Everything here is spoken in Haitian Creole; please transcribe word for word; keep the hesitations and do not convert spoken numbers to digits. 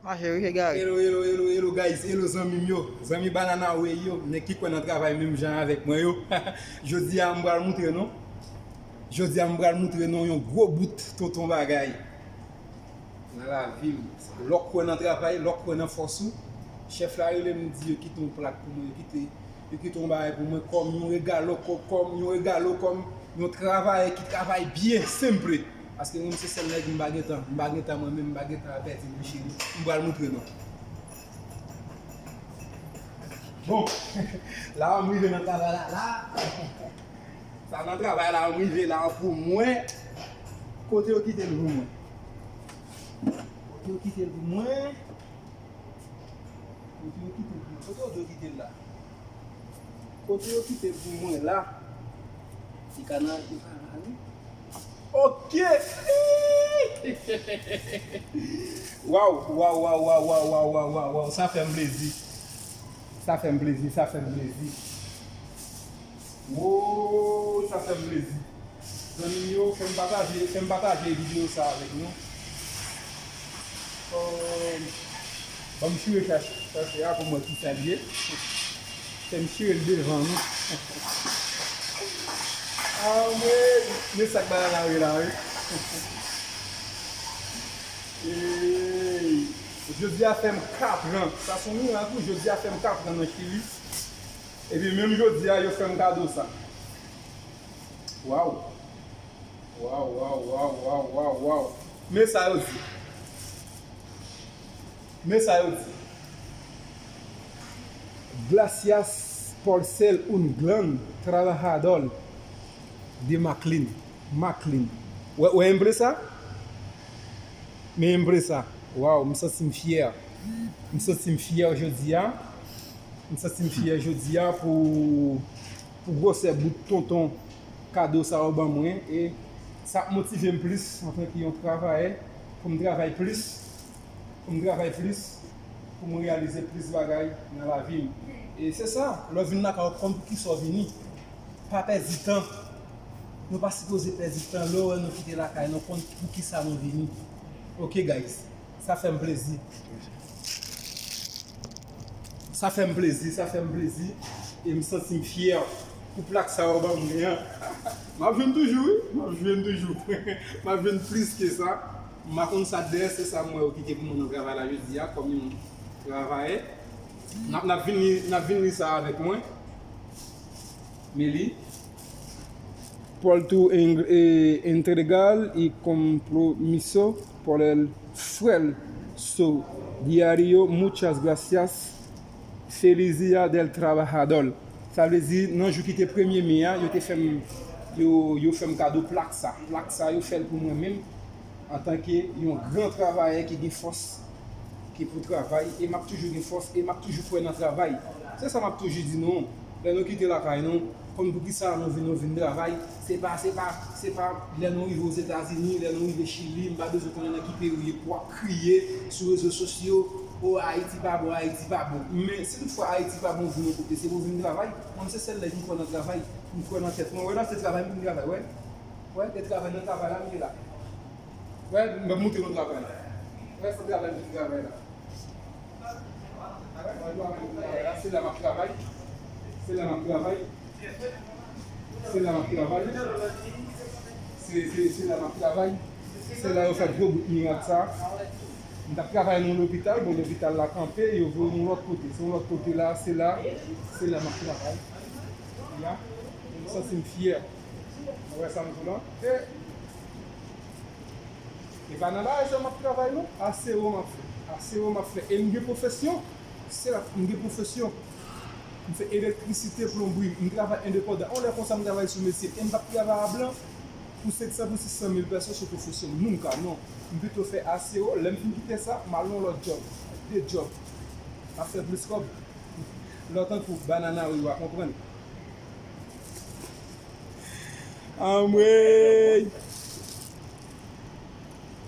Mache wi, egare. Hello, hello, hello, hello, guys. Hello, zanmi m yo. Zanmi Banana Way yo. Nèg ki kwè nan travay menm jan avèk mwen yo. Jodi a, m pral moutre nou. Jodi a, m pral moutre nou yon gwo bout tonton bagay nan lavi m. Lè w kwè nan travay, lè w kwè nan fòs ou, chèf la rele m, di yo kite yon plak pou mwen, yo kite, yo kite yon bagay pou mwen kòm yon regalo, kò-, kòm yon regalo, kòm yon travayè ki travay byen, senpleman. Paske mwen se sèl nèg, m pa gen tan, m pa gen tan mwen menm, m pa gen tan a pèdi, m cheri. M pral moutre nou. Bon, la a m rive nan travay la, la. Sa nan travay la, m rive la pou mwen. Kote yo kite l pou mwen? Kote yo kite l pou mwen? Kote yo kite l pou mwen? Kote yo kite l la? Kote yo kite l pou mwen la? Li ka nan, li ka nan, wi. Ok! Waw, waw, waw, waw, sa fè m plezi. Sa fè m plezi, sa fè m plezi. Woy, sa fè m plezi. Zanmi m yo, fè m pataje, fè m pataje videyo sa avèk nou. Oh, ban m chire chache, chache a pou m wè ki sa l ye. Fè m chire l devan nou. Ah, wi, men sa k bay la, wi, la, wi. Ey, jodi a fè m katran. Sa se yon mirak, wi. Jodi a fè m katran nan Chili. Epi menm jodi a, yo fè m kado sa. Waw. Waw, waw, waw, waw, waw, waw. Men sa yo di. Men sa yo di. Gracias por ser un gran trabajador de Maclean. Maclean. Wè, wè empresa? Men empresa. Waw, m santi m fyè. M santi m fyè jodi a. M santi m fyè jodi a pou, pou gwosè bout tonton kado sa yo ban mwen. E sa ap motive m plis antanke yon travayè, pou m travay plis, pou m travay plis, pou m reyalize plis bagay nan lavi m. E se sa, lè w vin lakay ou, konn poukisa w vini. Pa pèdi tan. Nou pa sipoze pèdi tan. Lè w wè nou kite lakay nou, konn poukisa nou vini. Ok, guys. Sa fè m plezi. Sa fè m plezi, sa fè m plezi. E m santi m fyè pou plak sa yo ban mwen an. M ap jwenn toujou, wi. M ap jwenn toujou. M ap jwenn plis ke sa. M pa konn sa k dèyè, se sa m wè yo kite pou mwen nan travay la jodi a, kòm yon travayè. N ap, n ap vin li, n ap vin li sa avèk mwen. Men li. Por tu en-, eh, entregar y compromiso por el esfuerzo diario. Muchas gracias. Feliz Día del Trabajador. Sa vle di, nan jou ki te premye me a, yo te fè m, yo, yo fè m kado plak sa. Plak sa, yo fè l pou mwen menm, antanke yon gran travayè ki gen fòs, ki pou travay, e m ap toujou gen fòs, e m ap toujou kwè nan travay. Se sa m ap toujou di nou. Lè nou kite lakay nou, konn poukisa nou vin, nou vin travay. Se pa, se pa, se pa lè nou rive Ozetazini, lè nou rive Chili, m pa bezwen konnen nan ki peyi w ye pou w ap kriye sou rezo sosyo, o, Ayiti pa bon, Ayiti pa bon. Men si toutfwa Ayiti pa bon, vin yon kote, se pou vin travay. Mwen, se sèl nèg m kwè nan travay, m kwè nan tèt mwen. Wè, la se travay m vin travay, wè. Wè, e travay nan travay la, m ye la. Wè, m ap montre nou travay la. Wè, se travay m vin travay la. Wè, se la m ap travay. Se la m ap travay. Se la m ap travay. Se, se, se la m ap travay. Se la yo fè gwo bout mirak sa. M t ap travay nan lopital, bon, lopital la kanpe, yo voye m yon lòt kote. Se yon lòt kote la, se la, se la m ap travay. Ya. M santi m fyè. Ou wè sa m di w la? E, e pa nan bagay sa m ap travay non. Aseo m ap fè. Aseo m ap fè. E m gen pwofesyon. Se la, m gen pwofesyon. M fè elektrisite, plonbri. M travay endepandan. Yon lè konsa m travay sou mesye. E m p ap travay a blan pou senk san, pou sis san mil pèsòn sou pwofesyon m. Nunca, non. M pito fè aseo. Lè m fin kite sa, m al nan lòt djòb. De djòb. M ap fè plis kòb. Lè w tankou Banana Way, w a konprann. Anmwey!